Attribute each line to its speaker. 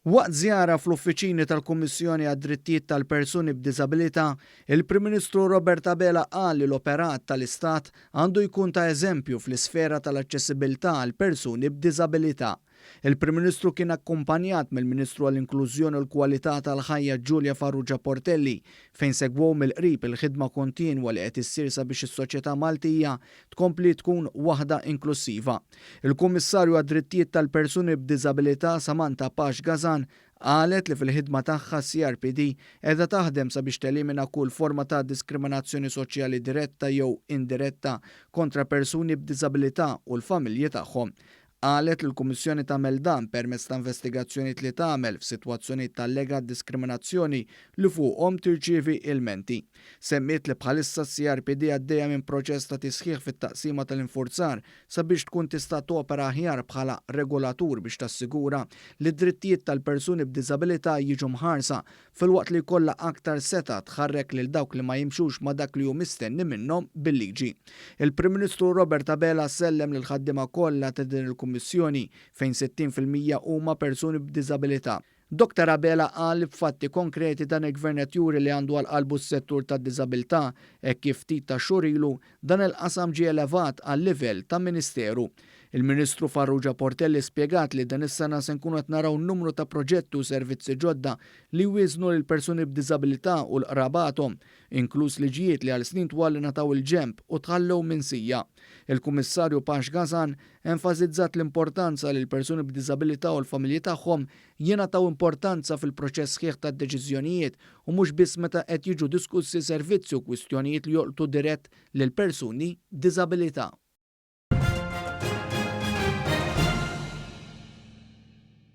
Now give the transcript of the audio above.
Speaker 1: Waqt żjara fl-uffiċini tal-Kummissjoni għad-Drittijiet tal-Persuni b'Diżabilità, il-Prim Ministru Robert Abela qal li l-operat tal-Istat għandu jkun ta' eżempju fl-isfera tal-aċċessibilità għal persuni b'diżabilità. Il-Prim Ministru kien akkumpanjat mill-Ministru għall-Inklużjoni u l-Kwalità tal-Ħajja Julia Farrugia Portelli fejn segwew mill-qrib il-ħidma kontinwa li qed issir sabiex is-soċjetà Maltija tkompli tkun waħda inklussiva. Il-Kummissarju għad-Drittijiet tal-Persuni b'Diżabilità Samantha Pace Gasan qalet li fil-ħidma tagħha s-CRPD qiegħda taħdem sabiex telimina kull forma ta' diskriminazzjoni soċjali diretta jew indiretta kontra persuni b'diżabilità u l-familji tagħhom. Qalet li l-Kummissjoni tagħmel dan permezz ta' investigazzjonijiet li tagħmel f'sitwazzjonijiet ta' allegat diskriminazzjoni li fuqhom tirċievi ilmenti. Semmiet li bħalissa s-CRPD għaddejja minn proċess ta' tisħiħ fit-taqsima tal-infurzar sabiex tkun tista' topera aħjar bħala regolatur biex tassigura li d-drittijiet tal-persuni b'diżabilità jiġu mħarsa filwaqt li jkollha aktar setgħa tħarrek lil dawk li ma jimxux ma' dak li hu mistenni minnhom bil-liġi. Il-Prim Ministru Robert Abela sellem lill-ħaddiema kollha ta' din il-Kummissjoni fejn 60% huma persuni b'diżabilità. Dr Abela qal li b'fatti konkreti dan il-Gvern qed juri li għandu għal qalbu s-settur tad-diżabilità hekk kif ftit ta' xhur ilu dan il-qasam ġie elevat għal livell ta' Ministeru. Il-Ministru Farrugia Portelli spjegat li din is-sena se nkunu qed naraw numru ta' proġetti u servizzi ġodda li jwieżnu lil persuni b'diżabilità u l-qrabathom, inkluż liġijiet li għal snin twal ingħataw il-ġenb u tħallew minsija. Il-Kummissarju Pace Gasan enfasizzat l-importanza li l-persuni b'diżabilità u l-familji tagħhom jingħataw importanza fil-proċess sħiħ tad-deċiżjonijiet u mhux biss meta qed jiġu diskussi servizzi u kwistjonijiet li jolqtu dirett lil persuni b'diżabilità.